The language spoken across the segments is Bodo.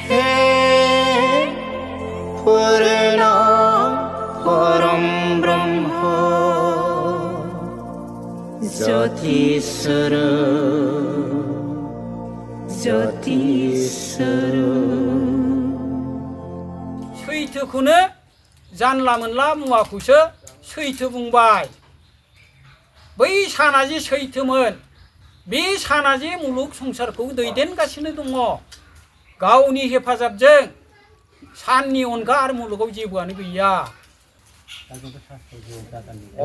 हे पूर्ण परम ब्रह्म ज्योतिस्वर सैथोखौनो जानला मोनला मुवाखौसो सैथो बुंबाय। बै साना जे सैथोमोन, बे साना जे मुलुग संसारखौ दैदेनगासिनो दङ गावनि हेफाजाबजों। साननि अनगा आरो मुलुगाव जेबोआनो गैया। औ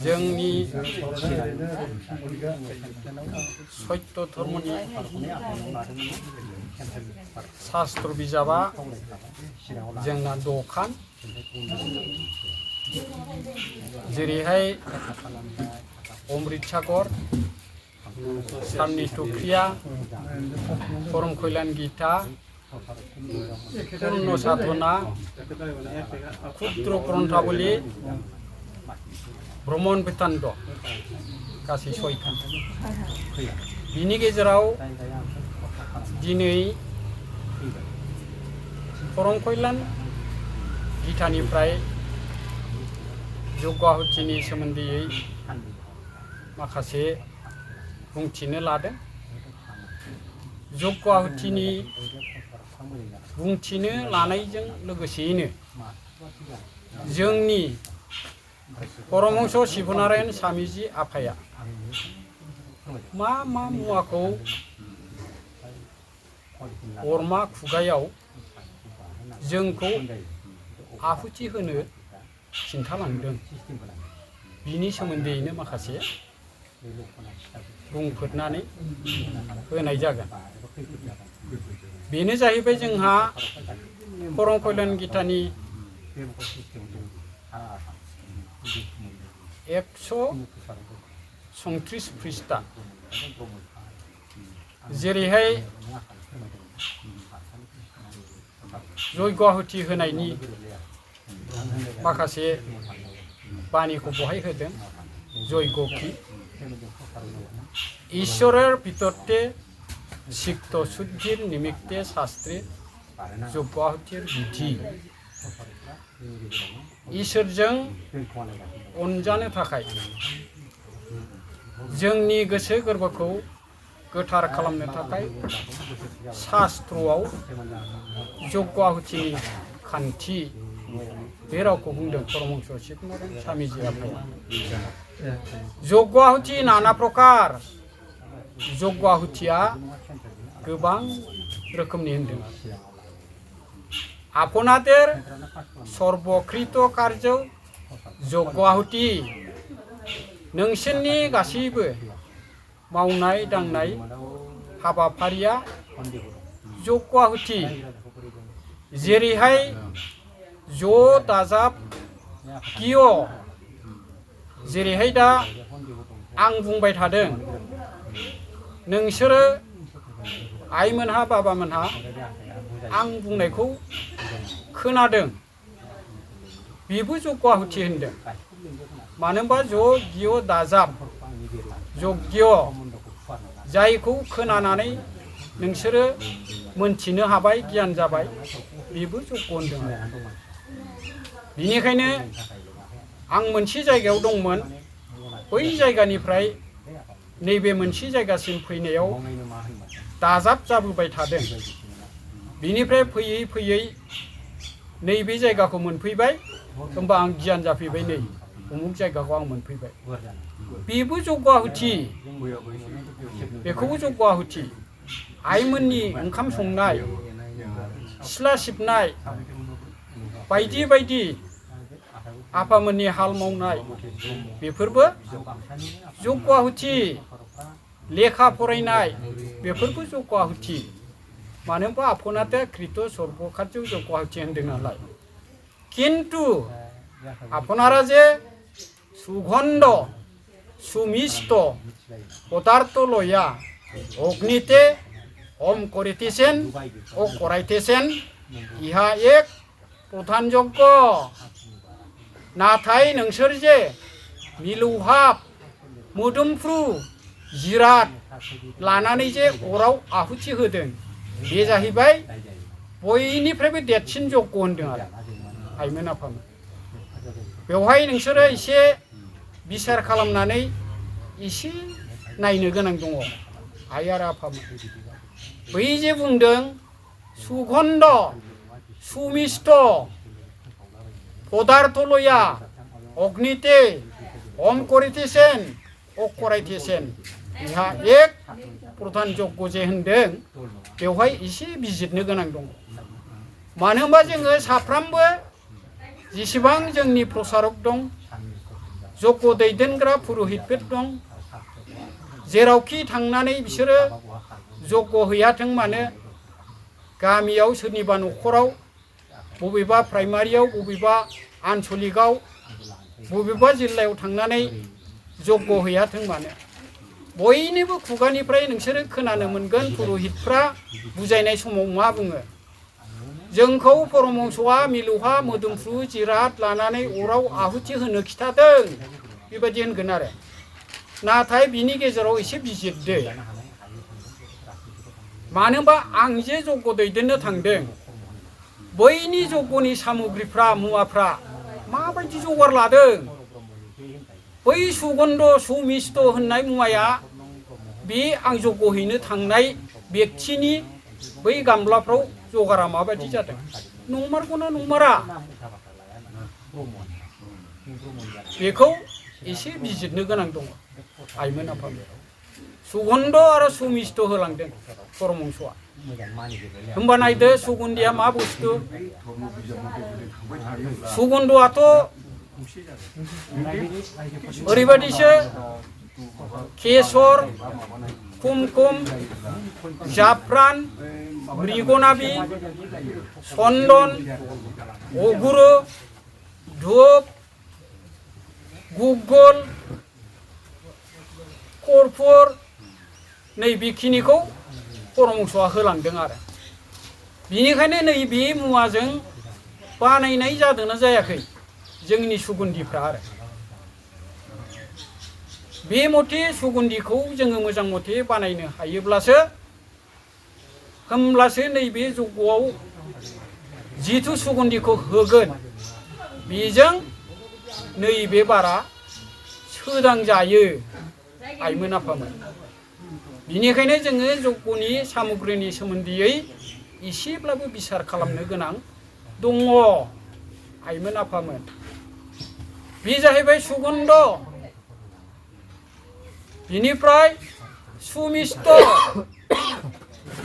जोंनि सत्य धर्मनि शास्त्र बिजाबा जोंना दखान। जेरैहाय अमृत सागर, साननि टुक्रिया, परम कल्याण गीता, पूर्ण साधना, क्षुद्र ग्रन्थावली, ब्रह्मन वेदान्त गासै सयखान। बिनि गेजेराव दिनै परम कल्याण गीतानिफ्राय यज्ञ आहुतिनि सोमोन्दै माखासे बुंथिनो लादों। यज्ञ आहुतिनि बुंथिनो लानायजों लोगोसेयैनो जोंनि परमहंस शिबनारायण स्वामीजी आफाया मा मा मुवाखौ अरमा खुगायाव जोंखौ आहुति होनो खिन्थालांदों, बिनि सोमोन्दैनो माखासे बुंफोरनानै होनाय जागोन। बेनो जाहैबाय जोंहा परम कल्याण गीतानि 134 पृष्ठा। जेरैहाय यज्ञ आहुति होनायनि माखासे बाणीखौ बहाय होदों। यज्ञ की ईश्वरेर भितरते सिक्त शुद्धिर निमित्ते शास्त्रे यज्ञ आहुतिर विधि। ईश्वरजों अनजानो थाखाय जोंनि गोसो गोरबोखौ गोथार खालामनो थाखाय शास्त्रआव यज्ञ आहुतिनि खान्थि, बे रावखौ बुंदों परमहंस शिबनारायण स्वामीजी आफाया। यज्ञ आहुति नाना प्रकार। यज्ञ आहुतिया गोबां रोखोमनि होनदों। आपनादेर सर्वकृत कार्य यज्ञ आहुति। नोंसोरनि गासैबो मावनाय दांनाय हाबाफारिया यज्ञ आहुति। जेरैहाय ज दाजाब गिय। जेरैहाय दा आं बुंबाय थादों, नोंसोरो आइमोनहा बाबामोनहा आं बुंनायखौ खोनादों, बेबो यज्ञ आहुति होनदों। मानो होनबा ज गिय दाजाब यज्ञ, जायखौ खोनानानै नोंसोरो मोनथिनो हाबाय, गियान जाबाय, बेबो यज्ञ होनदों। बिनिखायनो आं मोनसे जायगायाव दंमोन, बै जायगानिफ्राय नैबे मोनसे जायगासिम फैनायाव दाजाब जाबोबाय थादों। बिनिफ्राय फैयै फैयै नैबे जायगाखौ मोनफैबाय, होमबा आं गियान जाफैबाय, नै उमुक जायगाखौ आं मोनफैबाय। बेबो यज्ञ आहुति, बेखौबो यज्ञ आहुति। आइमोननि ओंखाम संनाय, सिथ्ला सिबनाय, बायदि बायदि आफामोननि हाल मावनाय, बेफोरबो यज्ञ आहुति। लेखा फरायनाय, बेफोरबो यज्ञ आहुति। मानो होनबा आपनाते कृत सर्वकार्य यज्ञ आहुति होनदों नालाय। किन्तु आपनारा जे सुगन्ध सुमिष्ट पदार्थ लया अग्निते ओम करितेसेन ओ कराइतेसेन इहा एक प्रधान यज्ञ नाथाय नोंसोर जे मिलौहाब मोदोमफ्रु जिराद लानानै जे अराव आहुति होदों बे जाहैबाय बयनिफ्रायबो देरसिन यज्ञ होनदों आरो आइमोन आफामोन बेवहाय नोंसोरो एसे बिसार खालामनानै एसे नायनो गोनां दङ आइ आरो आफामोन बै जे बुंदों सुगन्ध सुमिष्ट पदार्थलया अग्निते ओम करितेसेन ओ कराइतेसेन इहा एक प्रधान यज्ञ जे होनदों बेवहाय एसे बिजिरनो गोनां दं मानो होनबा जोङो साफ्रामबो जेसेबां जोंनि प्रसारक दं यज्ञ दैदेनग्रा पुरहितफोर दं जेरावखि थांनानै बिसोरो यज्ञ हैयाथों मानो गामियाव सोरनिबा न'खराव बबेबा प्राइमारियाव बबेबा आनसलिकआव बबेबा जिल्लायाव थांनानै यज्ञ हैयाथों मानो बयनिबो खुगानिफ्राय नोंसोरो खोनानो मोनगोन पुरहितफ्रा बुजायनाय समाव मा बुङो जोंखौ परमहंसआ मिलौहा मोदोमफ्रु जिराद लानानै अराव आहुति होनो खिथादों बेबायदि होनगोन आरो नाथाय बिनि गेजेराव एसे बिजिरदो मानो होनबा आं जे यज्ञ दैदेननो थांदों बैनि यज्ञनि सामग्रिफ्रा मुवाफ्रा माबायदि जगार लादों बै सुगन्ध सुमिष्ट होननाय मुवाया बे आं यज्ञ हैनो थांनाय व्यक्तिनि बै गामलाफ्राव जगारा माबायदि जादों नंमारगौना नंमारा बेखौ एसे बिजिरनो गोनां दङ आइमोन आफामोन सुगन्ध आरो सुमिष्ट होलांदों परमहंसआ होमबा नायदो सुगन्धिया मा बुस्थु सुगन्धआथ' ओरैबायदिसो केसर कुमकुम जाफ्रान मृगनाबि चन्दन अगुरु धूप गुगल कर्पुर नै बेखिनिखौ परमहंसआ होलांदों आरो बिनिखायनो नैबे मुवाजों बानायनाय जादोंना जायाखै जोंनि सुगन्धिफ्रा आरो बे मथे सुगन्धिखौ जोङो मोजां मथे बानायनो हायोब्लासो होमब्लासो नैबे यज्ञआव जिथु सुगन्धिखौ होगोन बेजों नैबे बारा सोदांजायो आइमोन आफामोन बिनिखायनो जोङो यज्ञनि सामग्रिनि सोमोन्दैयै एसेब्लाबो बिसार खालामनो गोनां दङ आइमोन आफामोन बे जाहैबाय सुगन्ध बिनिफ्राय सुमिष्ट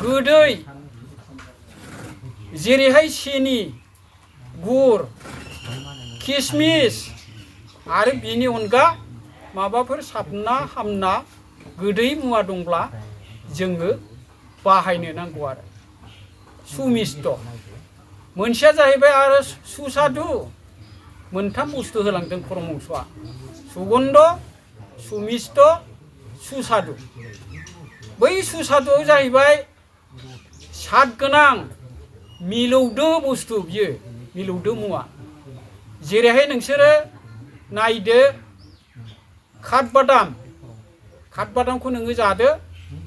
गोदै जेरैहाय सिनि गुर किसमिस आरो बिनि अनगा माबाफोर साबना हामना गोदै मुवा दंब्ला जोङो बाहायनो नांगौ आरो सुमिष्ट मोनसेया जाहैबाय आरो सुसादु मोनथाम बुस्थु होलांदों परमहंसआ सुगन्ध सुमिष्ट सुसादु बै सुसादुआव जाहैबाय साद गोनां मिलौदो बुस्थु बियो मिलौदो मुवा जेरैहाय नोंसोरो नायदो काठबादामखौ नोङो जादो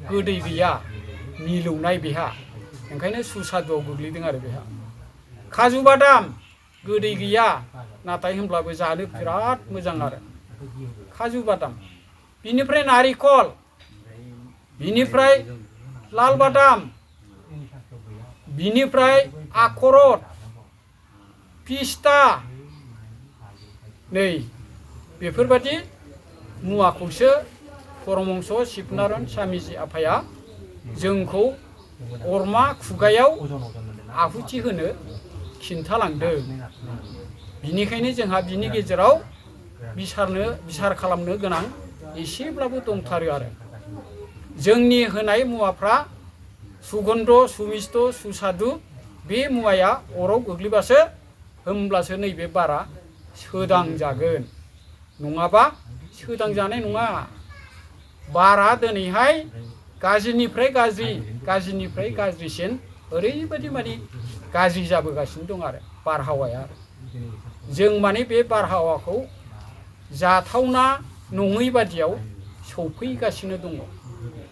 गोदै गैया मिलौनाय बेहा ओंखायनो सुसादुआव गोग्लैदों आरो बेहा काजु बादाम गोदै गैया नाथाय होनब्लाबो जानो बिराद मोजां आरो काजु बादाम बिनिफ्राय नारिखल बिनिफ्राय लाल बादाम बिनिफ्राय आखरट पिस्ता नै बेफोरबादि मुवाखौसो परमहंस शिबनारायण स्वामीजी आफाया जोंखौ अरमा खुगायाव आहुति होनो खिन्थालांदों बिनिखायनो जोंहा बिनि गेजेराव बिसार खालामनो गोनां एसेब्लाबो दंथारो आरो जोंनि होनाय मुवाफ्रा सुगन्ध सुमिष्ट सुसादु बे मुवाया अराव गोग्लैबासो होमब्लासो नैबे बारा सोदांजागोन नङाबा सोदांजानाय नङा बारा दिनैहाय गाज्रिनिफ्राय गाज्रि गाज्रिनिफ्राय गाज्रिसिन ओरैबायदि माने गाज्रि जाबोगासिनो दं आरो बारहावाया। जों माने बे बारहावाखौ जाथावना नङै बादियाव सौफैगासिनो दङ।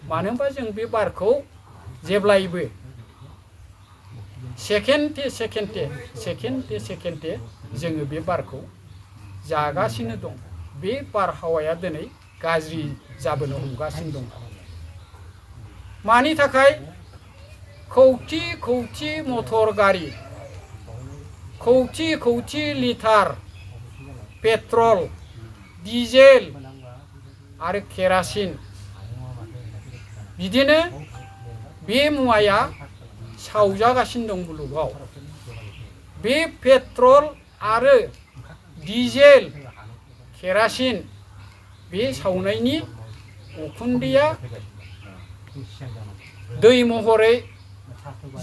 मानो होनबा जों बे बारखौ जेब्लायबो सेकेन्डे जोङो बे बारखौ जागासिनो दं। बे बारहावाया दिनै गाज्रि जाबोनो हमगासिनो दं। मानि थाखाय? खौथि खौथि मटर गारि, खौथि खौथि लिटार पेट्रल, डिजेल आरो केरासिन, बिदिनो बे मुवाया सावजागासिनो दं मुलुगाव। बे पेट्रल आरो डिजेल केरासिन बे सावनायनि उखुन्दैया दै महरै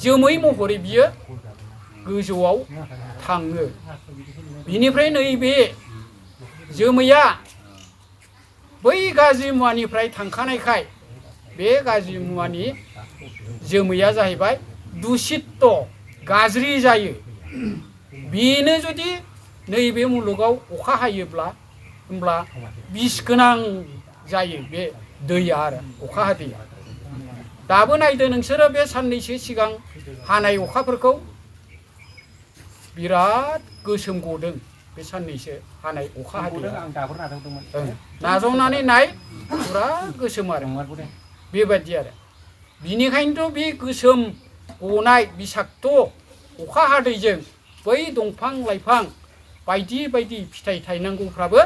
जोमै महरै बियो गोजौआव थाङो। बिनिफ्राय नैबे जोमैया बै गाज्रि मुवानिफ्राय थांखानायखाय बे गाज्रि मुवानि जोमैया जाहैबाय दुसित्त गाज्रि जायो। बेनो जुदि नैबे मुलुगाव अखा हायोब्ला होमब्ला बिस गोनां जायो बे दैया आरो अखा हादैया। दाबो नायदो नोंसोरो बे साननैसो सिगां हानाय अखाफोरखौ बिराद गोसोम गदों। बे साननैसो हानाय अखा हादैया नाजावनानै नाय फुरा गोसोम आरो बेबायदि आरो। बिनिखायनोथ' बे गोसोम गनाय बिसाक्त अखा हादैजों बै दंफां लाइफां बायदि बायदि फिथाइ थायनांगौफ्राबो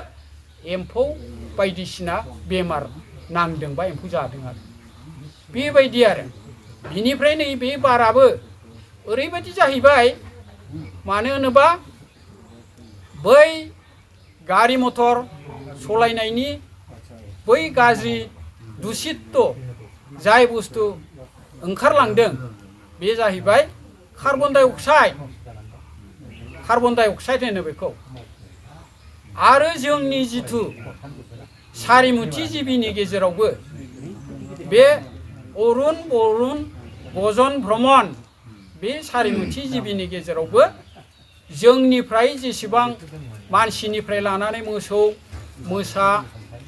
एम्फौ बायदिसिना बेमार नांदों बा एम्फौ जादों आरो बेबायदि आरो। बिनिफ्राय नैबे बाराबो ओरैबायदि जाहैबाय, मानो होनोबा बै गारि मटर सालायनायनि बै गाज्रि दुसित्त जाय बुस्थु ओंखारलांदों बे जाहैबाय कार्बन डाइ अक्साइड होनो बेखौ। आरो जोंनि जिथु सारिमुथि जिबिनि गेजेरावबो बे अरुन बरुन गजन भ्रमण बे सारिमुथि जिबिनि गेजेरावबो जोंनिफ्राय जेसेबां मानसिनिफ्राय लानानै मोसौ मोसा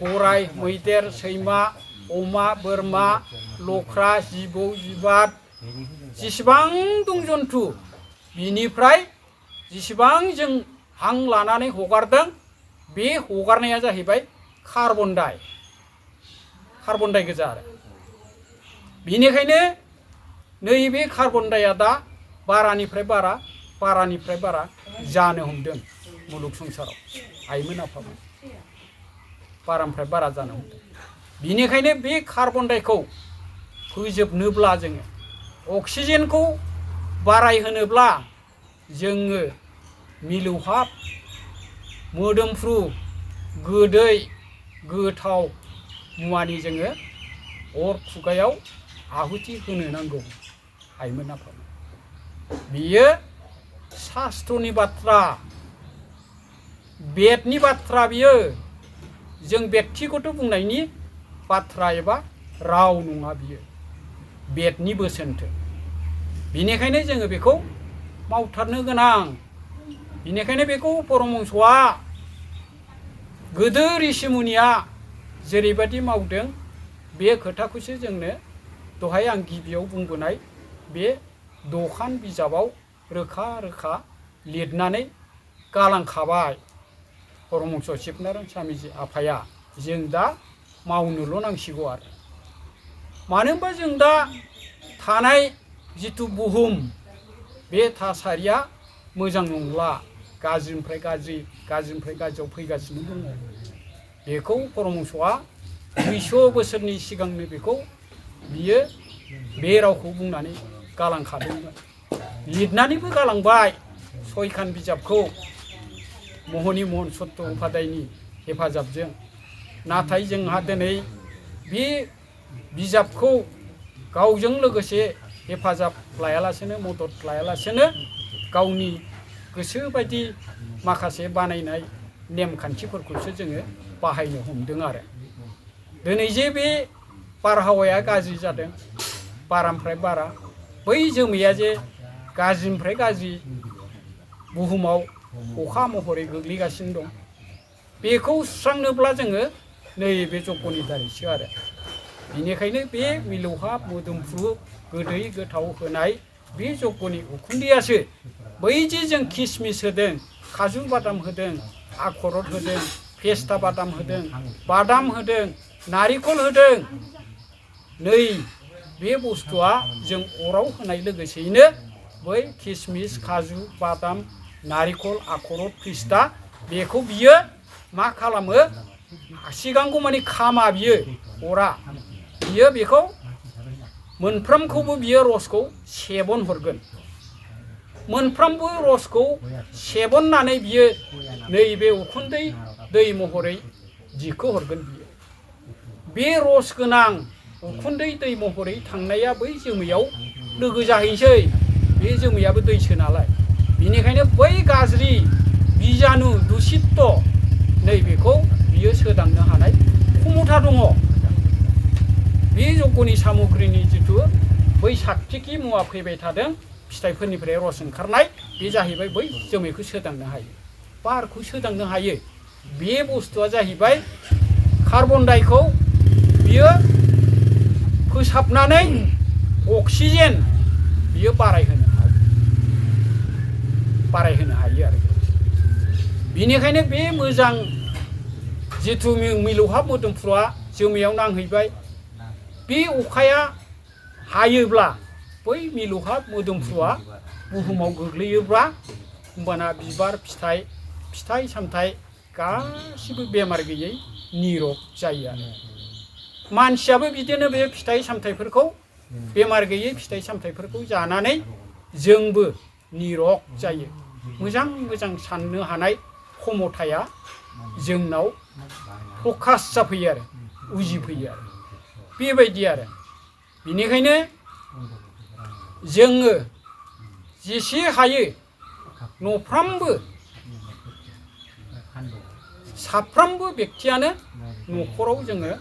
गराइ मैदेर सैमा अमा बोरमा लख्रा जिबौ जिबाद जेसेबां दं जन्थु बिनिफ्राय जेसेबां जों हां लानानै हगारदों बे हगारनाया जाहैबाय कार्बन डाइ गोजा आरो। बिनिखायनो नैबे कार्बन डाइआ दा बारानिफ्राय बारा जानो हमदों मुलुग संसाराव। आइमोन आफामोन बारानिफ्राय बारा जानो हमदों। बिनिखायनो बे कार्बन डाइखौ फोजोबनोब्ला जोङो अक्सिजेनखौ बारायहोनोब्ला जोङो मिलौहाब मोदोमफ्रु गोदै गोथाव मुवानि जोङो अर खुगायाव आहुति होनो नांगौ आइमोन आफामोन। बियो शास्त्रनि बाथ्रा, बेदनि बाथ्रा। बियो जों बेक्तिगत बुंनायनि बाथ्रा एबा राव नङा, बियो बेदनि बोसोनथो। बिनिखायनो जोङो बेखौ मावथारनो गोनां। बिनिखायनो बेखौ परमहंसआ गोदो ऋषिमुनिया जेरैबायदि मावदों बे खोथाखौसो जोंनो दहाय आं गिबियाव बुंबोनाय बे दखान बिजाबाव रोखा रोखा लिरनानै गालांखाबाय परमहंस शिबनारायण स्वामीजी आफाया। जों दा मावनोल' नांसिगौ आरो। मानो होनबा जों दा थानाय जिथु बुहुम बे थासारिया मोजां नंला, गाज्रिनिफ्राय गाज्रियाव फैगासिनो दङ। बेखौ परमहंसआ 200 बोसोरनि सिगांनो बेखौ बियो बे रावखौ बुंनानै गालांखादोंमोन। लिरनानैबो गालांबाय 6खान बिजाबखौ महनि महन सत्त उपाध्यायनि हेफाजाबजों। नाथाय जोंहा दिनै बे बिजाबखौ गावजों लोगोसे हेफाजाब लायालासेनो मदद लायालासेनो गावनि गोसो बायदि माखासे बानायनाय नेमखान्थिफोरखौसो जोङो बाहायनो हमदों आरो। दिनै जे बे बारहावाया गाज्रि जादों बारानिफ्राय बारा बै जोमैया जे गाज्रिनिफ्राय गाज्रि बुहुमाव अखा महरै गोग्लैगासिनो दं बेखौ सुस्रांनोब्ला जोङो नैबे जग्यनि दारैसो आरो बेनिखायनो बे मिलौहाब मोदोमफ्रु गोदै गोथाव होनाय बे जग्यनि उखुन्दैयासो बै जे जों किसमिस होदों काजु बादाम होदों आखरट होदों पेस्ता बादाम होदों बादाम होदों नारिखल होदों नै बे बुस्थुआ जों अराव होनाय लोगोसेयैनो बै किसमिस काजु बादाम नारिखल आखरट पेस्ता बेखौ बियो मा खालामो सिगांगौ मानि खामा बियो अरा बियो बेखौ मोनफ्रोमखौबो बियो रसखौ सेबन हरगोन मोनफ्रोमबो रसखौ सेबननानै बियो नैबे उखुन्दै दै महरै दिखो हरगोन बियो बे रस गोनां उखुन्दै दै महरै थांनाया बै जोमैयाव लोगो जाहैसै बे जोमैयाबो दैसो नालाय बेनिखायनो बै गाज्रि बिजानु दुसित्त नैबेखौ बियो सोदांनो हानाय क्षमता दङ बे जग्यनि सामग्रिनि जिथु बै सात्विकि मुवा फैबाय थादों फिथाइफोरनिफ्राय रस ओंखारनाय बे जाहैबाय बै जोमैखौ सोदांनो हायो बारखौ सोदांनो हायो बे बुस्थुआ जाहैबाय कार्बन डाइखौ बियो फोसाबनानै अक्सिजेन बियो बारायहोनो हायो आरो बेनिखायनो बे मोजां जिथु मिलौहाब मोदोमफ्रुआ जोमैयाव नांहैबाय बे अखाया हायोब्ला बै मिलौहाब मोदोमफ्रुआ बुहुमाव गोग्लैयोब्ला होमबाना बिबार फिथाइ सामथाइ गासिबो बेमार गैयै निरग जायो आरो मानसियाबो बिदिनो बे फिथाइ सामथाइफोरखौ बेमार गैयै फिथाइ सामथाइफोरखौ जानानै जोंबो निरग जायो मोजां मोजां साननो हानाय क्षमताया जोंनाव प्रकाश जाफैयो आरो उजिफैयो आरो बेबायदि आरो बेनिखायनो जोङो जेसे हायो नफ्रामबो साफ्रोमबो बेक्तियानो न'खराव जोङो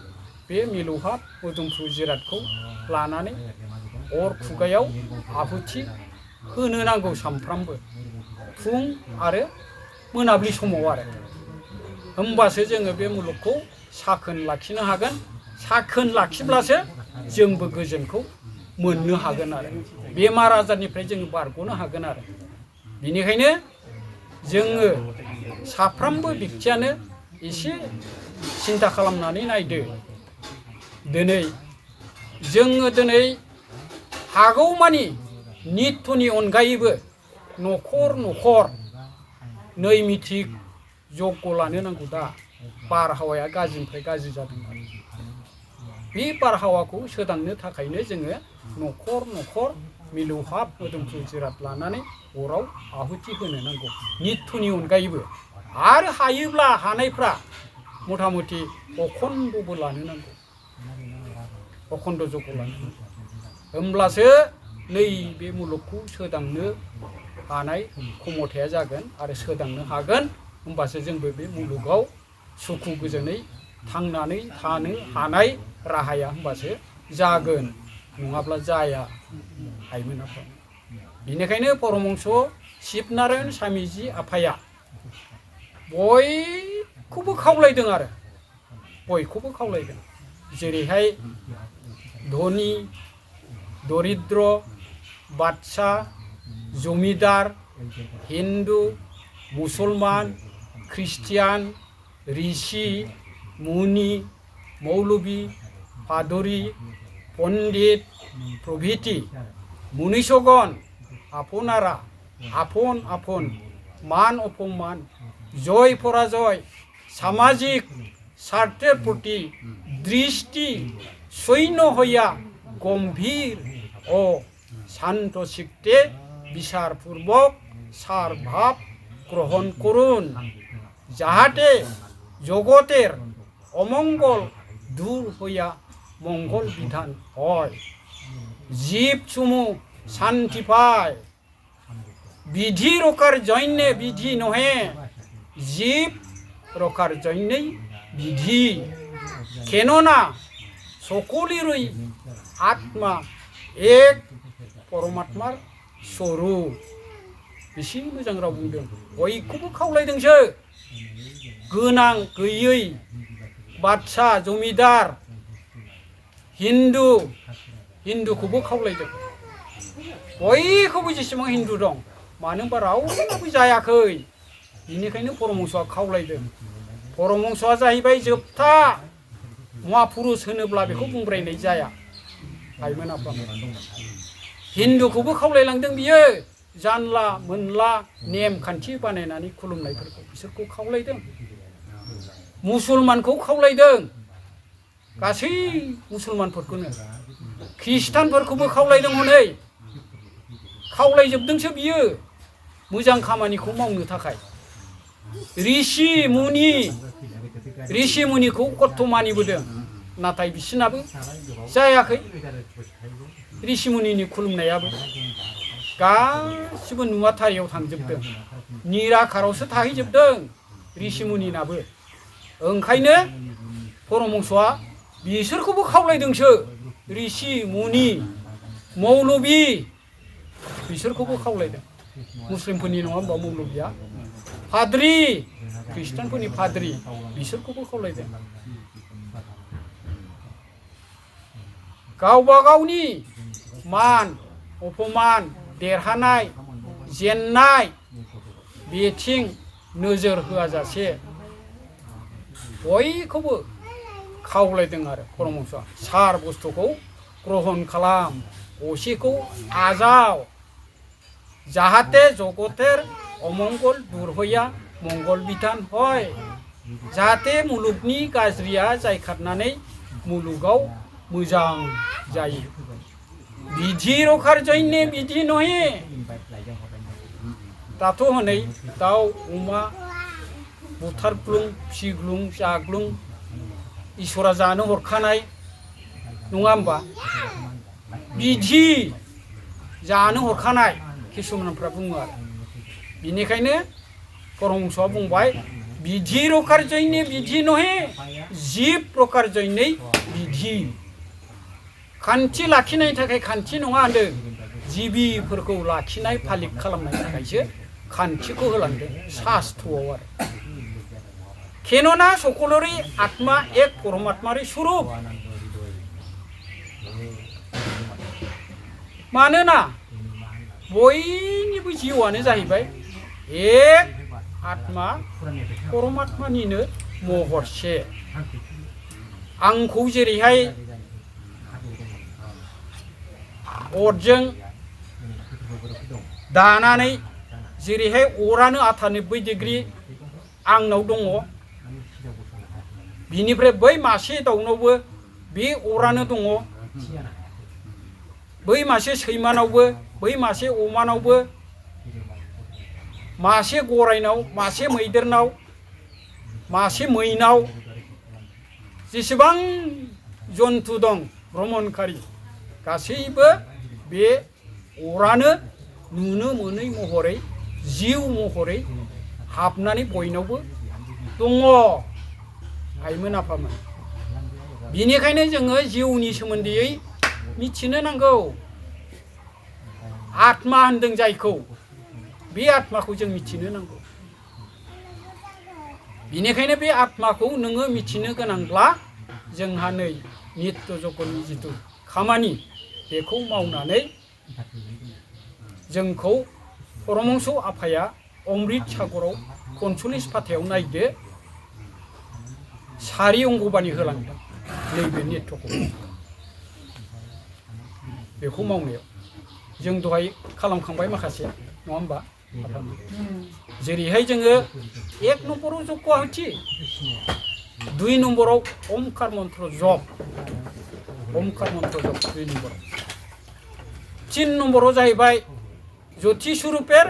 बे मिलौहाब मोदोमफ्रु जिरादखौ लानानै अर खुगायाव आहुथि होनो नांगौ सानफ्रामबो फुं आरो मोनाबिलि समाव आरो होमबासो जोङो बे मुलुगखौ साखोन लाखिनो हागोन साखोन लाखिब्लासो जोंबो गोजोनखौ मोननो हागोन आरो बेमार आजारनिफ्राय जोङो बारग'नो हागोन आरो बेनिखायनो जोङो साफ्रोमबो बेक्तियानो एसे सिन्था खालामनानै नायदो दिनै हागौमानि नित्यनि अनगायैबो न'खर नैमिथिक जग्य लानो नांगौ दा बारहावाया गाज्रिनिफ्राय गाज्रि जादों बे बारहावाखौ सोदांनो थाखायनो जोङो न'खर मिलौहाब मोदोमफ्रु जिराद लानानै अराव आहुथि होनो नांगौ नित्यनि अनगायैबो आरो हायोब्ला हानायफ्रा मथा मथि अखन्दबो लानो नांगौ अखन्द जग्य लानो नांगौ होमब्लासो नैबे मुलुगखौ सोदांनो हानाय क्षमताया जागोन आरो सोदांनो हागोन होमबासो जोंबो बे मुलुगाव सुखु गोजोनै थांनानै थानो हानाय राहाया होमबासो जागोन नङाब्ला जाया हायमोन आफा बेनिखायनो परमहंस शिबनारायण स्वामीजी आफाया बयखौबो खावलायदों आरो बयखौबो खावलायदों जेरैहाय धनी दरिद्र बादशाह जमिदार हिन्दु मुसलमान ख्रिस्टियान ऋषि मुनि मौलवी पादरी पण्डित प्रभृति मुनीषगण आपनारा आपन आपन मान अपमान जय पराजय सामाजिक स्वार्थेर प्रति दृष्टि सैन्य हইয়া गम्भीर ও শান্ত চিত্তে বিচারপূর্বক সার ভাব গ্রহণ করুন যাহাতে জগতের অমঙ্গল দূর হইয়া মঙ্গল বিধান হয় জীব চুমু শান্তি পায় বিধি রকার জন্যে বিধি নহে জীব রকার জন্যেই বিধি কেননা সকলেরই आत्मा एक परमात्मार स्वरूप बेसे मोजां राव बुंदों बयखौबो खावलायदोंसो गोनां गैयै बादशा जमिदार हिन्दुखौबो खावलायदों बयखौबो जेसेबां हिन्दु दं मानो होनबा रावबो जायाखै बेनिखायनो परमहंसआ खावलायदों परमहंसआ जाहैबाय जोबथा महापुरुष होनोब्ला बेखौ बुंब्रायनाय जाया आइमोन आफामोन हिन्दुखौबो खावलायलांदों बियो जानला मोनला नेम खान्थि बानायनानै खुलुमनायफोरखौ बिसोरखौ खावलायदों मुसलमानखौ खावलायदों गासै मुसलमानफोरखौनो ख्रिस्टानफोरखौबो खावलायदों हनै खावलायजोबदोंसो बियो मोजां खामानिखौ मावनो थाखाय ऋषि मुनिखौ खर्थ मानिबोदों नाथाय बिसोरनाबो जायाखै ऋषि मुनिनि खुलुमनायाबो गासिबो नुवाथारियाव थांजोबदों निराकारावसो थाहैजोबदों ऋषि मुनिनाबो ओंखायनो परमहंसआ बिसोरखौबो खावलायदोंसो ऋषि मुनि मौलबि बिसोरखौबो खावलायदों मुस्लिमफोरनि नङा होनबा मौलबिया पाद्रि ख्रिस्टानफोरनि पाद्रि बिसोरखौबो खावलायदों गावबा गावनि मान अपमान देरहानाय जेननाय बेथिं नोजोर होआजासे बयखौबो खावलायदों आरो परमहंसआ सार बुस्थुखौ ग्रहण खालाम असेखौ आजाव जाहाथे जगतेर अमंगल दूर हया मंगल बिधान हय जाहाथे मुलुगनि गाज्रिया जायखारनानै मुलुगाव मोजां जायो बिधि रखार जन्य बिधि नहे दाथ' हनै दाउ अमा बुथारग्लुं फिग्लुं जाग्लुं इसोरा जानो हरखानाय नङा होमबा बिधि जानो हरखानाय किसुमानफ्रा बुङो आरो बिनिखायनो परमहंसआ बुंबाय बिधि रखार जन्य बिधि नहे जिब रखार जन्य बिधि खान्थि लाखिनायनि थाखाय खान्थि नङा होनदों जिबिफोरखौ लाखिनाय फालिक खालामनायनि थाखायसो खान्थिखौ होलांदों शास्त्रआव आरो केनना सकलरे आत्मा एक परमात्मारि स्वरूप मानोना बयनिबो जिउआनो जाहैबाय एक आत्मा परमात्मानिनो महरसे आंखौ जेरैहाय अरजों दानानै जेरैहाय अरानो 98 डिग्री आंनाव दङ बिनिफ्राय बै मासे दाउनावबो बे अरानो दङ बै मासे सैमानावबो बै मासे अमानावबो मासे गरायनाव मासे मैदेरनाव मासे मैनाव जेसेबां जन्तु दं भ्रमणकारि गासैबो बे अरानो नुनो मोनै महरै जिउ महरै हाबनानै बयनावबो दङ आइमोन आफामोन बिनिखायनो जोङो जिउनि सोमोन्दै मिथिनो नांगौ आत्मा होनदों जायखौ बे आत्माखौ जों मिथिनो नांगौ बिनिखायनो बे आत्माखौ नोङो मिथिनो गोनांब्ला जोंहा नै नित्य जगतनि जिथु खामानि बेखौ मावनानै जोंखौ परमहंस आफाया अमृत सागराव 45 फाथायाव नायदो सारि अंगबानि होलांदों नैबे नित्यखौ बेखौ मावनायाव जों दहाय खालामखांबाय माखासे नङा होमबा जेरैहाय जोङो 1 नम्बराव जग्य आहुति 2 नम्बराव ओमकार मन्त्र जप 2 नम्बराव 3 नम्बराव जाहैबाय ज्योति स्वरूपेर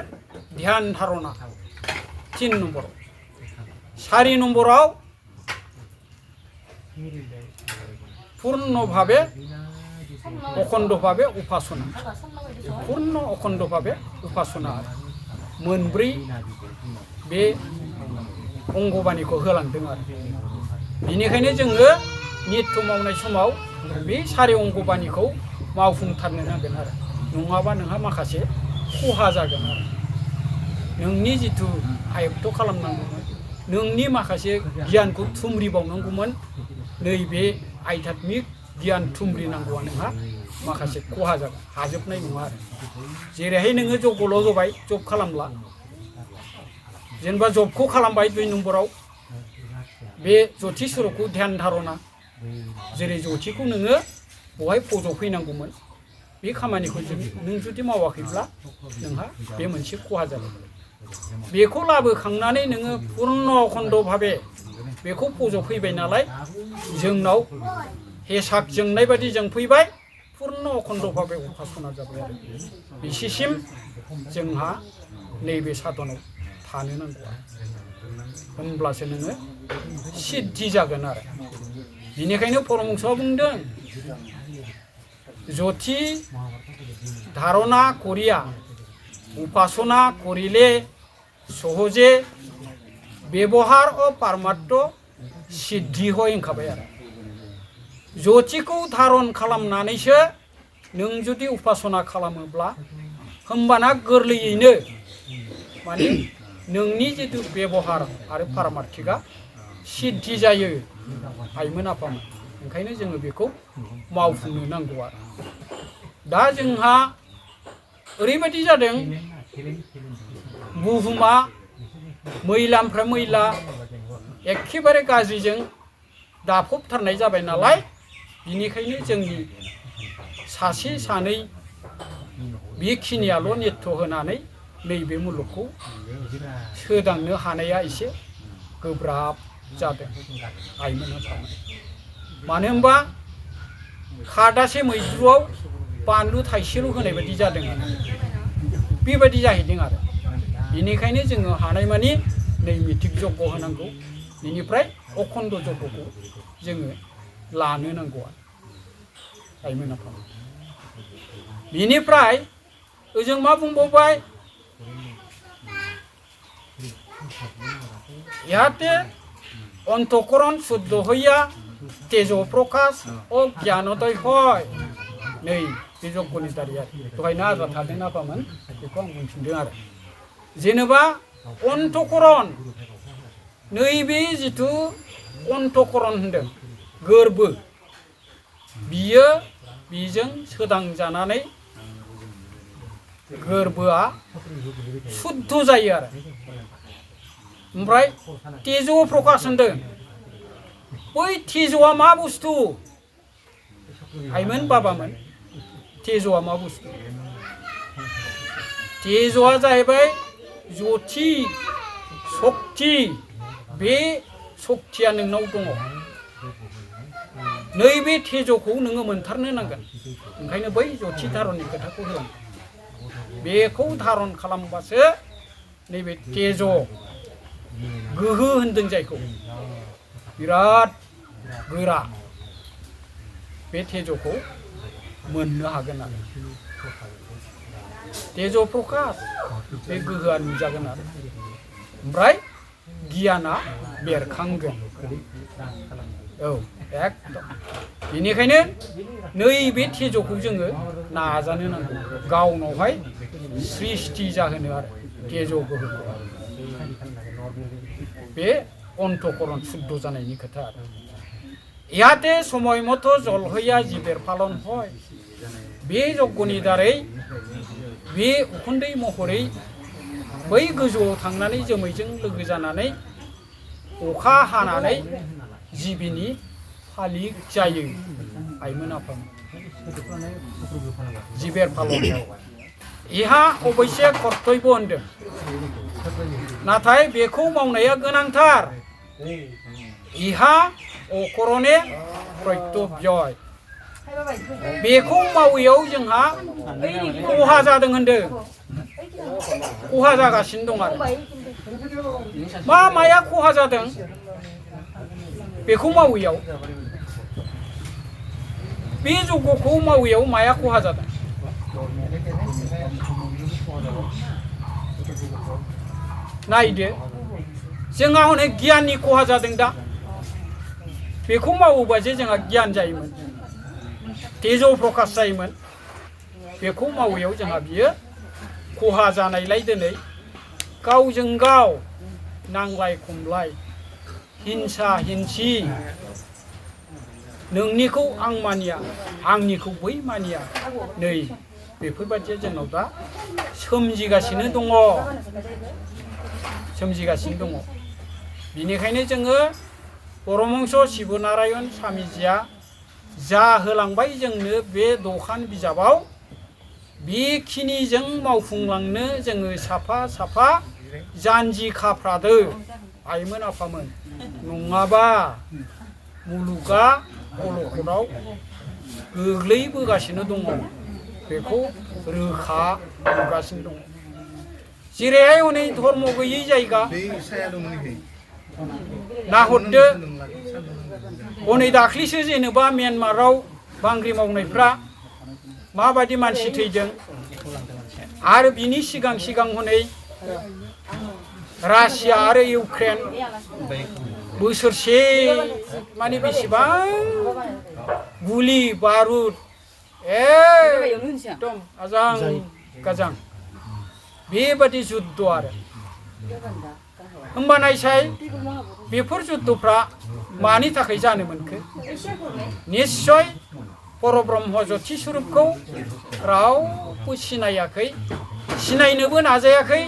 ध्यान धारणा 3 नम्बराव 4 नम्बराव पूर्ण भावे अखंड भावे उपासना पूर्ण अखंड भावे उपासना मोनब्रै बे अंगबानिखौ होलांदों आरो बेनिखायनो जोङो नित्य मावनाय समाव बे सारेअंगबानिखौ मावफुंथारनो नांगोन आरो नङाबा नोंहा माखासे खहा जागोन आरो नोंनि जिथु आयत्त खालामनांगौमोन नोंनि माखासे गियानखौ थुमरिबावनांगौमोन नैबे आध्यात्मिक गियान थुमरिनांगौआ नोंहा माखासे खहा जागोन हाजोबनाय नङा आरो जेरैहाय नोङो जगल' जबाय जब खालामला जेनेबा जबखौ खालामबाय 2 नम्बराव बे जथि सर'खौ ध्यान धारना जेरै जथिखौ नोङो बहाय फज'फैनांगौमोन बे खामानिखौ नों जुदि मावाखैब्ला नोंहा बे मोनसे खहा जागोन बेखौ लाबोखांनानै नोङो पुर्न खन्द भाबे बेखौ फज'फैबाय नालाय जोंनाव हेसाक जोंनाय बादि जों फैबाय पुर्न खन्द भाबे उपासना जाबाय आरो बिसिसिम जोंहा नैबे साधनाव थानो नांगौ होनब्लासो नोङो सिद्धि जागोन आरो बेनिखायनो परमहंसआ बुंदों जथि धारणा करिया उपासना करिले सहजे व्यवहार और पारमार्थ सिद्धि हय होनखाबाय आरो जथिखौ धारन खालामनानैसो नों जुदि उपासना खालामोब्ला होमबाना गोरलैयैनो माने नोंनि जितु व्यवहार आरो पारमार्थिकआ सिद्धि जायो आइमोन आफामोन ओंखायनो जोङो बेखौ मावफुंनो नांगौ आरो दा जोंहा ओरैबायदि जादों बुहुमा मैलानिफ्राय मैला एखेबारे गाज्रिजों दाफबथारनाय जाबाय नालाय बिनिखायनो जोंनि सासे सानै बेखिनियाल' नेट्थ' होनानै नैबे मुलुगखौ सोदांनो हानाया एसे गोब्राब जादों आइमोन आफामोन मानो होनबा खादासे मैद्रुआव बानलु थाइसेल' होनाय बायदि जादों बेबायदि जाहैदों आरो बेनिखायनो जोङो हानायमानि नैमित्तिक यज्ञ होनांगौ बेनिफ्राय अखण्ड यज्ञखौ जोङो लानो नांगौ आरो आइमोन आफामोन बेनिफ्राय ओजों मा बुंबावबाय इहाते অন্তঃকরণ শুদ্ধ হইয়া তেজ প্রকাশ ও জ্ঞানোদয় হয় नै बे यज्ञनि दारिया दहायनो आद्रा थादों आफामोन बेखौ आं बुंफिनदों आरो जेनेबा अन्तःकरण नैबे जिथु अन्तःकरण होनदों गोरबो बियो बिजों सोदांजानानै गोरबोआ शुद्ध जायो आरो ओमफ्राय तेज प्रकाश होनदों बै तेजआ मा बुस्थु आइमोन बाबामोन तेजआ मा बुस्थु तेजआ जाहैबाय ज्योति शक्ति बे शक्तिया नोंनाव दङ नैबे तेजखौ नोङो मोनथारनो नांगोन ओंखायनो बै ज्योति धारननि खोथाखौ होलां बेखौ धारन खालामबासो नैबे तेज गोहो होनदों जायखौ बिराद गोरा बे तेजखौ मोननो हागोन आरो तेज प्रकाश बे गोहोआ नुजागोन आरो ओमफ्राय गियाना बेरखांगोन औ एकदम बेनिखायनो नैबे तेजखौ जोङो नाजानो नांगौ गावनावहाय सृष्टि जाहोनो आरो तेज गोहोखौ बे अन्तःकरण शुद्ध जानायनि खोथा आरो इहाते समय मतो जल हइया जीवेर पालन हय बे यज्ञनि दारै बे उखुन्दै महरै बै गोजौआव थांनानै जोमैजों लोगो जानानै अखा हानानै जिबिनि फालिक जायो आइमोन आफामोन जीवेर पालन इहा अबयसे कर्तव्य होनदों नाथाय बेखौ मावनाया गोनांथार इहा अकरणे प्रत्यव्यय बेखौ मावैयाव जोंहा खहा जादों होनदों खहा जागासिनो दं आरो माया खहा जादों बेखौ मावैयाव बे यज्ञखौ मावैयाव माया खहा जादों नायदो जोंहा हनै गियाननि खहा जादों दा बेखौ मावोबा जे जोंहा गियान जायोमोन तेज' प्रकाश जायोमोन बेखौ मावैयाव जोंहा बियो खहा जानायलाय दिनै गावजों गाव नांलाय खमलाय हिंसा हिंसि नोंनिखौ आं मानिया आंनिखौ बै मानिया नै बेफोरबायदिया जोंनाव दा सोमजिगासिनो दङ बिनिखायनो जोङो परमहंस शिबनारायण स्वामीजिया जा होलांबाय जोंनो बे दखान बिजाबाव बेखिनिजों मावफुंलांनो जोङो साफा साफा जानजि खाफ्रादो आइमोन आफामोन नङाबा मुलुगा अलखदाव गोग्लैबोगासिनो दङ बेखौ रोखा नुगासिनो दङ जेरैहाय हनै धर्म गैयै जायगा नाहरदो हनै दाख्लिसो जेनेबा म्यानमाराव बांग्रि मावनायफ्रा माबायदि मानसि थैदों आरो बिनि सिगां हनै रासिया आरो इउक्रेन बोसोरसे माने बेसेबां गुलि बारुद एकदम आजां गाजां बेबादि जुद्ध आरो होमबा नायसाय बेफोर जुद्धफ्रा मानि थाखाय जानो मोनखो निश्चय परब्रह्म ज्योति स्वरूपखौ रावबो सिनायाखै सिनायनोबो नाजायाखै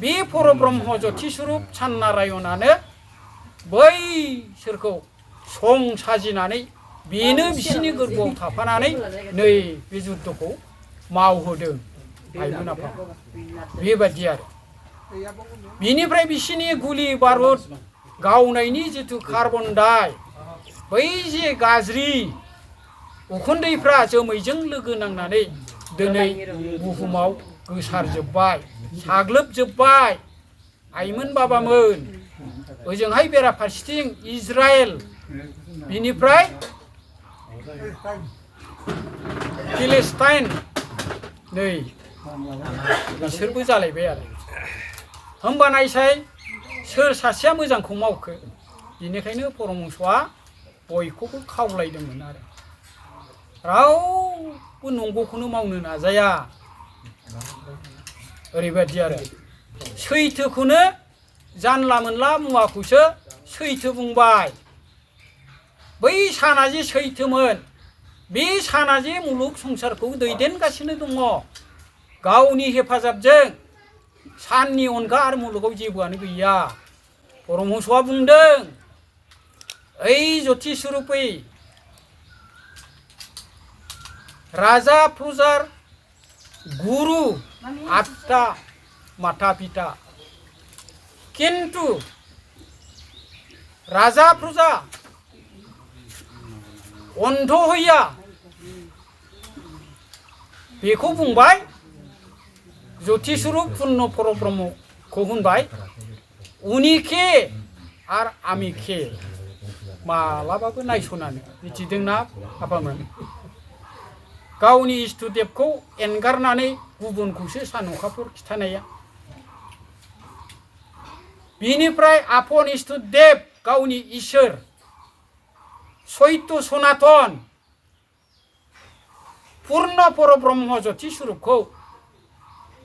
बे परब्रह्म ज्योति स्वरूप साननारायणानो बैसोरखौ सं साजिनानै बेनो बिसिनि गोरबोआव थाफानानै नै बे जुद्धखौ मावहोदों आइमोन आफा बेबायदि आरो बिनिफ्राय बिसिनि गुलि बारुद गावनायनि जिथु कार्बन डाइ बै जे गाज्रि उखुन्दैफ्रा जोमैजों लोगो नांनानै दिनै बुहुमाव गोसारजोब्बाय साग्लोबजोब्बाय आइमोन बाबामोन ओजोंहाय बेराफारसेथिं इजराइल बिनिफ्राय फिलिस्टाइन नै बिसोरबो जालायबाय आरो होमबा नायसाय सोर सासेया मोजांखौ मावखो बेनिखायनो परमहंसआ बयखौबो खावलायदोंमोन आरो रावबो नंगौखौनो मावनो नाजाया ओरैबायदि आरो सैथोखौनो जानला मोनला मुवाखौसो सैथो बुंबाय बै साना जे सैथोमोन बे साना जे मुलुग संसारखौ दैदेनगासिनो दङ गावनि हेफाजाबजों साननि अनगा आरो मुलुगाव जेबोआनो गैया परमहंसआ बुंदों ओइ ज्योति स्वरूपै राजा प्रजार गुरु आत्मा माता पिता किन्तु राजा प्रजा अन्ध हইয়া बेखौ बुंबाय ज्योति स्वरूप पूर्ण परब्रह्मखौ होनबाय उनिखे आर आमिखे मालाबाबो नायसनानो मिथिदोंना आफामोन गावनि इष्टदेबखौ एंगारनानै गुबुनखौसो सान अखाफोर खिथानाया बिनिफ्राय आपन इष्टदेब गावनि इसोर सैत्य सनातन पूर्ण परब्रह्म ज्योति स्वरूपखौ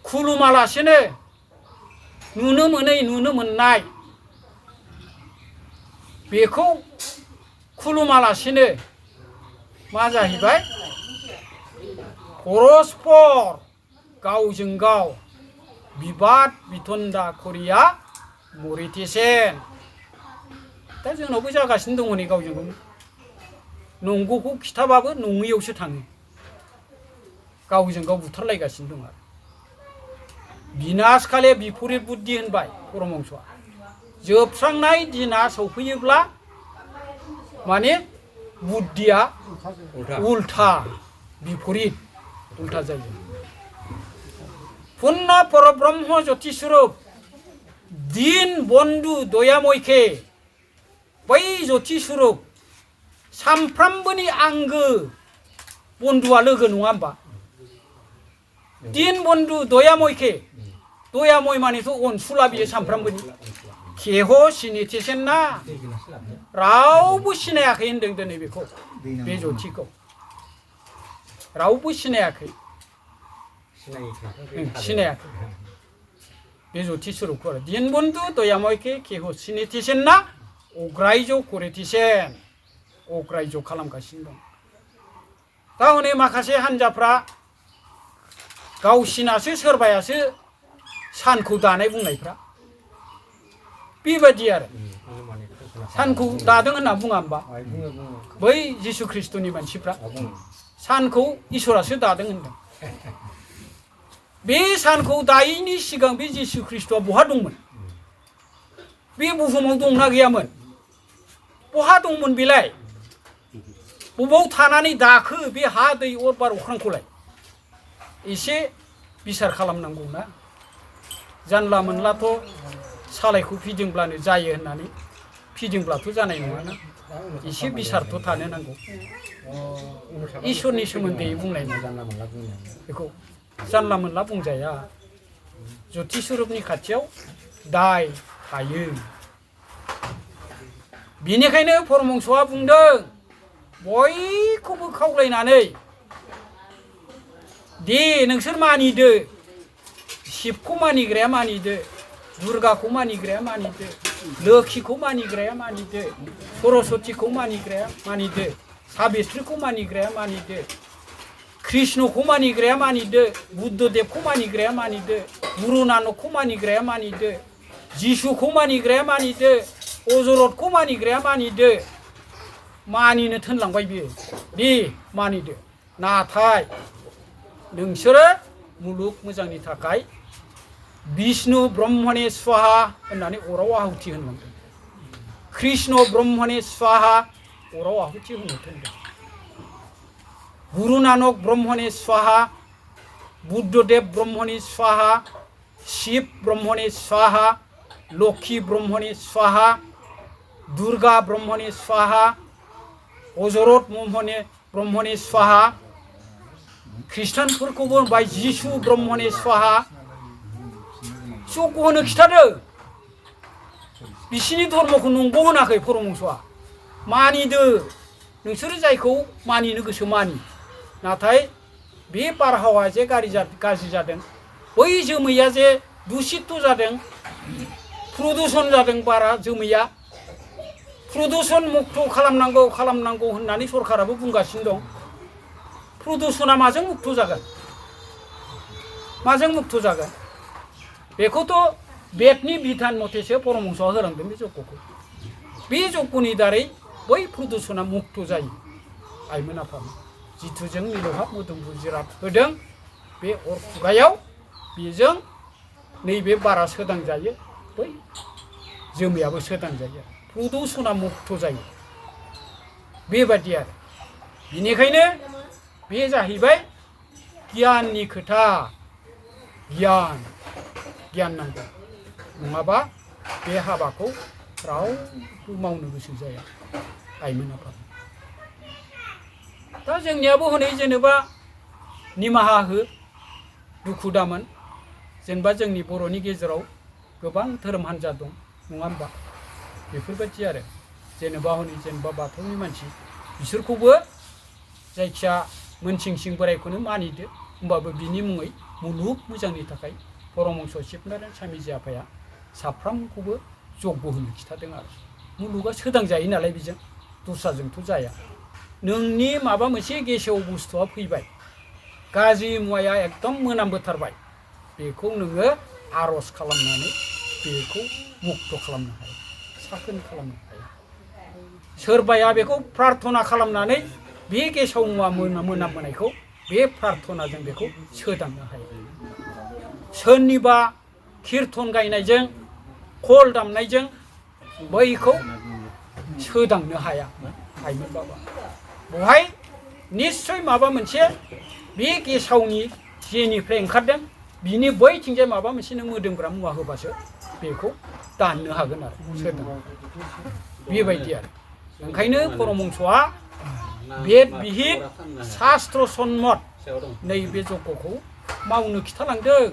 खुलुमालासेनो नुनो मोनै नुनो मोननाय बेखौ खुलुमालासेनो मा जाहैबाय परस्पर गावजों गाव बिबाद बिथन्दा करिया मरितेसेन दा जोंनावबो जागासिनो दङ नै गावजों गाव नंगौखौ खिथाबाबो नङैयावसो थाङो गावजों गाव बुथारलायगासिनो दं आरो बिनाशकाले बिपरित बुद्धि होनबाय परमहंसआ जोबस्रांनाय दिना सौफैयोब्ला माने बुद्धिया उल्था बिपरित उल्था जायो पूर्ण परब्रह्म ज्योति स्वरूप दिन बन्धु दयामयखे बै ज्योति स्वरूप सामफ्रामबोनि आंगो बन्धुआ लोगो नङा होमबा दिन बन्धु दयामयखे दयामय मानेथ' अनसुला बियो सामफ्रामबोनि केह सिनितेसेन ना रावबो सिनायाखै होनदों दिनै बेखौ बे ज्योतिखौ रावबो सिनायाखै सिनायाखै बे ज्योतिषरूपखौ आरो दीनबन्धु दयामयखे केह सिनायथिसेनना अग्रायज करेथिसेन अग्रायज खालामगासिनो दं दा हनै माखासे हान्जाफ्रा गावसिनासो सोरबायासो सानखौ दानाय बुंनायफ्रा बेबायदि आरो सानखौ दादों होनना बुङा होमबा बै जिसु ख्रिस्ट'नि मानसिफ्रा सानखौ इसोरासो दादों होनदों बे सानखौ दायैनि सिगां बे जिसु ख्रिस्ट'आ बहा दंमोन बे बुहुमाव दंना गैयामोन बहा दंमोन बेलाय बबाव थानानै दाखो बे हा दै अर बार अख्रांखौलाय एसे बिसार खालामनांगौना जानला मोनलाथ' सालायखौ फिदिंब्लानो जायो होननानै फिदिंब्लाथ' जानाय नङाना एसे बिसारथ' थानो नांगौ इसोरनि सोमोन्दै बुंनाय बेखौ जानला मोनला बुंजाया ज्योतिषरूपनि खाथियाव दाय थायो बेनिखायनो परमहंसआ बुंदों बयखौबो खावलायनानै दे नोंसोर मानिदो शिबखौ मानिग्राया मानिदो दुर्गाखौ मानिग्राया मानिदो लोखिखौ मानिग्राया मानिदो सरस्वतीखौ मानिग्राया मानिदो साबित्रिखौ मानिग्राया मानिदो कृष्णखौ मानिग्राया मानिदो बुद्धदेबखौ मानिग्राया मानिदो गुरु नानकखौ मानिग्राया मानिदो जिसुखौ मानिग्राया मानिदो अजरतखौ मानिग्राया मानिदो मानिनो थोनलांबाय बियो दे मानिदो नाथाय नोंसोरो मुलुग मोजांनि थाखाय विष्णु ब्रह्मणे स्वाहा होननानै अराव आहुति होनलांदों कृष्ण ब्रह्मणे स्वाहा अराव आहुति होनो थोनदों गुरु नानक ब्रह्मणे स्वाहा बुद्धदेब ब्रह्मणे स्वाहा शिव ब्रह्मणे स्वाहा लक्ष्मी ब्रह्मणे स्वाहा दुर्गा ब्रह्मणे स्वाहा अजरत ब्रह्मणे स्वाहा ख्रिस्टानफोरखौबो होनबाय जिसु ब्रह्मणे स्वाहा जग्य होनो खिथादों बिसिनि धर्मखौ नंगौ होनाखै परमहंसआ मानिदो नोंसोरो जायखौ मानिनो गोसो मानि नाथाय बे बारहावाया जे गाज्रि जादों बै जोमैया जे दुसित जादों प्रदूषण जादों बारा जोमैया प्रदूषण मुक्त खालामनांगौ होननानै सरकाराबो बुंगासिनो दं प्रदूषणा माजों मुक्त जागोन माजों मुक्त जागोन बेखौथ' बेदनि बिधान मथेसो परमहंसआ होलांदों बे जग्यखौ बे जग्यनि दारै बै प्रदूषणा मुक्त जायो आइमोन आफामोन जिथुजों मिलौहाब मोदोमफ्रु जिराद होदों बे अर खुगायाव बेजों नैबे बारा सोदांजायो बै जोमैयाबो सोदांजायो प्रदूषणा मुक्त जायो बेबादि आरो बेनिखायनो बे जाहैबाय गियाननि खोथा गियान नांगौ नङाबा बे हाबाखौ रावबो मावनो गोसो जाया आइमोन आफा दा जोंनियाबो हनै जेनेबा निमाहा हो दुखु दामोन जेनेबा जोंनि बर'नि गेजेराव गोबां धोरोम हान्जा दं नङा होमबा बेफोरबायदि आरो जेनेबा हनै जेनेबा बाथौनि मानसि बिसोरखौबो जायखिया मोनसिं बोरायखौनो मानिदो होमबाबो बिनि मुङै मुलुग मोजांनि थाखाय परमहंस शिबनारायण स्वामीजि आफाया साफ्रामखौबो जग्य होनो खिथादों आरो मुलुगा सोदांजायो नालाय बेजों दस्राजोंथ' जाया नोंनि माबा मोनसे गेसेव बुस्थुआ फैबाय गाज्रि मुवाया एकदम मोनामबोथारबाय बेखौ नोङो आर'ज खालामनानै बेखौ मुक्त खालामनो हायो साखोन खालामनो हायो सोरबाया बेखौ प्रार्थना खालामनानै बे गेसाव मुवा मोनामबोनायखौ बे प्रार्थनाजों बेखौ सोदांनो हायो सोरनिबा कीर्तन गायनायजों खल दामनायजों बैखौ सोदांनो हाया आइमोन बाबा बहाय निश्चय माबा मोनसे बे गेसावनि जेनिफ्राय ओंखारदों बिनि बैथिंजाय माबा मोनसे नों मोदोमग्रा मुवा होबासो बेखौ दाननो हागोन आरो सोदां बेबायदि आरो ओंखायनो परमहंसआ बेद बिहित शास्त्र सन्मत नैबे जग्यखौ मावनो खिथालांदों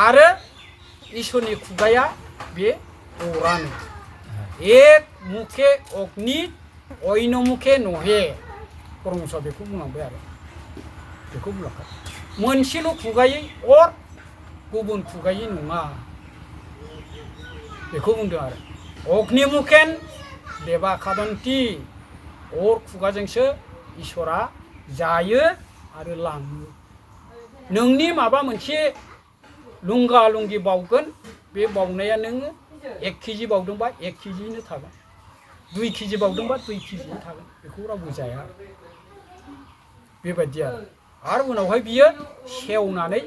आरो इसोरनि खुगाया बे अरानो एक मुखे अग्नि अयन मुखे नहे परमहंसआ बेखौ बुंलांबाय आरो बेखौ बुंलांबाय मोनसेल' खुगायै अर गुबुन खुगायै नङा बेखौ बुंदों आरो अग्निमुखेन देबा खादन्ति अर खुगाजोंसो इसोरा जायो आरो लाङो नोंनि माबा मोनसे लुंगा लुंगि बावगोन बे बावनाया नोङो 1 केजि बावदोंबा 1 केजियैनो थागोन 2 केजि बावदोंबा 2 केजियैनो थागोन बेखौ रावबो जाया बेबायदि आरो उनावहाय बियो सेवनानै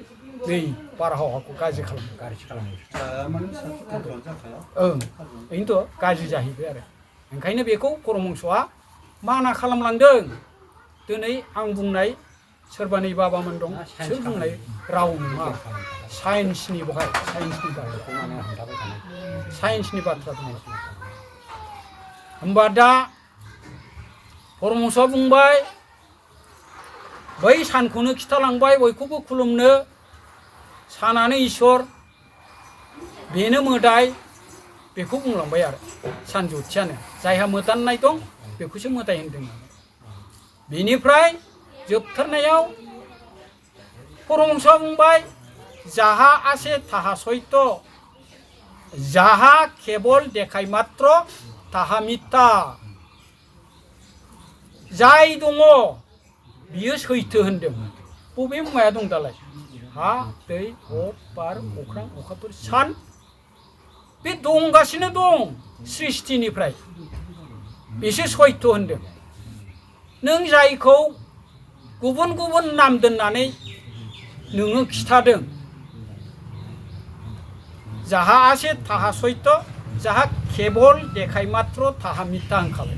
दै बारहावाखौ गाज्रि खालामो बेनोथ' गाज्रि जाहैबाय आरो ओंखायनो बेखौ परमहंसआ माना खालामलांदों दिनै आं बुंनाय सोरबानि बाबामोन दं बिसोर बुंनाय राव नङा साइन्सनि बहाय साइन्सनि बाथ्रा दङ होमबा दा परमहंसआ बुंबाय बै सानखौनो खिथालांबाय बयखौबो खुलुमनो सानानो इसोर बेनो मोदाय बेखौ बुंलांबाय आरो सानजौथियानो जायहा मोदाननाय दं बेखौसो मोदाय होनदों बेनिफ्राय जोबथारनायाव परमहंसआ बुंबाय जाहा आसे ताहा सत्य जाहा केवल देखाय मात्र ताहा मिथ्या जाय दङ बियो सैथो होनदों बबे मुवाया दं दालाय हा दै अर बार अख्रां अखाफोर सान बे दंगासिनो दं सृष्टिनिफ्राय बेसो सैथो होनदों नों जायखौ गुबुन गुबुन नाम दोननानै नोङो खिथादों जाहा आसे ताहा सत्य जाहा केवल देखाय मात्र ताहा मिथ्या होनखाबाय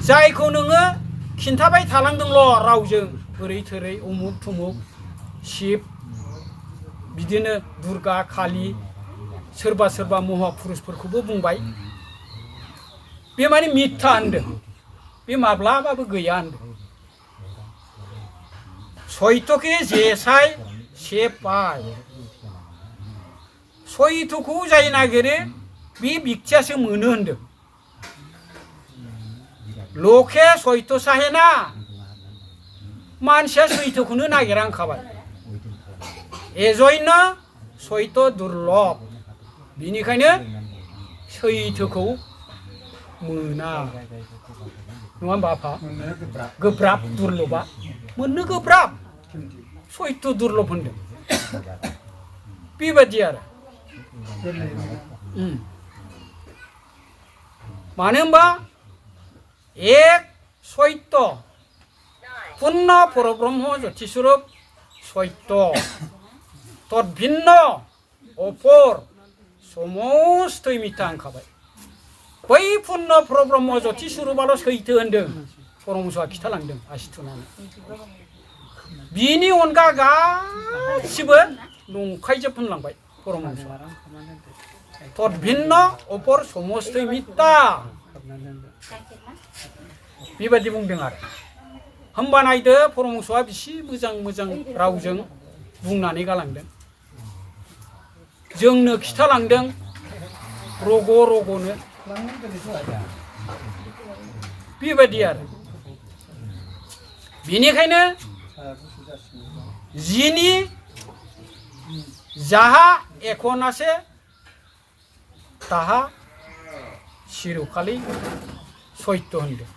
जायखौ नोङो खिन्थाबाय थालांदोंल' रावजों ओरै थोरै उमुक थुमुक शिब बिदिनो दुर्गा कालि सोरबा सोरबा महापुरुषफोरखौबो बुंबाय बे माने मिथ्या होनदों बे माब्लाबाबो गैया होनदों सैथोके जेसाय से पाय सैथोखौ जाय नागिरो बे बिक्तियासो मोनो होनदों लखे सैथो साहेना मानसिया सैथोखौनो नागिरा होनखाबाय एजयनो सैथो दुर्लभ बिनिखायनो सैथोखौ मोना नङा होमबा आफा गोब्राब दुर्लभा मोननो गोब्राब सैथो दुर्लभ होनदों बेबायदि आरो मानो होनबा एक सत्य पूर्ण परब्रह्म ज्योतिस्वरूप सत्य तद्भिन्न अपर समस्त मिथ्या होनखाबाय बै पूर्ण परब्रह्म ज्योतिस्वरूपाल' सैथो होनदों परमहंसआ खिथालांदों आसि थुनानै बिनि अनगा गासिबो नंखायजोब होनलांबाय परमहंसआ तद्भिन्न अपर समस्त मिथ्या बेबायदि बुंदों आरो होमबा नायदो परमहंसआ बेसे मोजां मोजां रावजों बुंनानै गालांदों जोंनो खिथालांदों रग' रग'नो बेबायदि आरो बेनिखायनो जिनि जाहा एखनासे ताहा चिरकालि सत्य होनदों